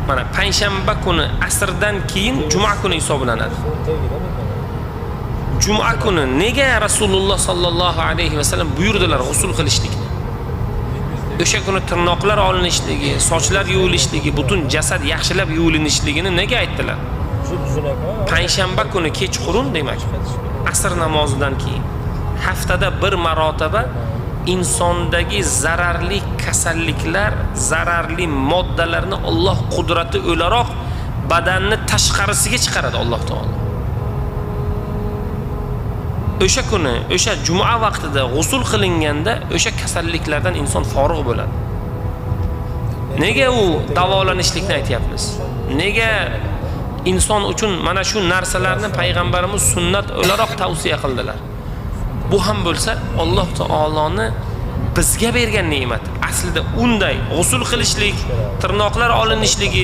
Mana payshanba kuni asrdan keyin juma kuni hisoblanadi. Juma kuni nega Rasululloh sallallohu alayhi vasallam buyurdilar g'usul qilishlikni? O'sha kuni tirnoqlar olinishligi, sochlar yuvilishligi, butun jasad yaxshilab yuvilinishligini nega aytdilar? Payshanba kuni kechqurun, demak, asr namozidan keyin haftada bir marotaba insondagi zararli kasalliklar, zararli moddalarni Alloh qudrati o'laroq badanni tashqarisiga chiqaradi Alloh taolo. O'sha kuni, o'sha juma vaqtida g'usul qilinganda o'sha kasalliklardan inson forig' bo'ladi. Nega u davolanishlikni aytyapmiz? Nega inson uchun mana shu narsalarni payg'ambarimiz sunnat o'laroq tavsiya qildilar? Bu ham bo'lsa Alloh taoloni bizga bergan ne'mat. Aslida unday g'usul qilishlik, tirnoqlar olinishligi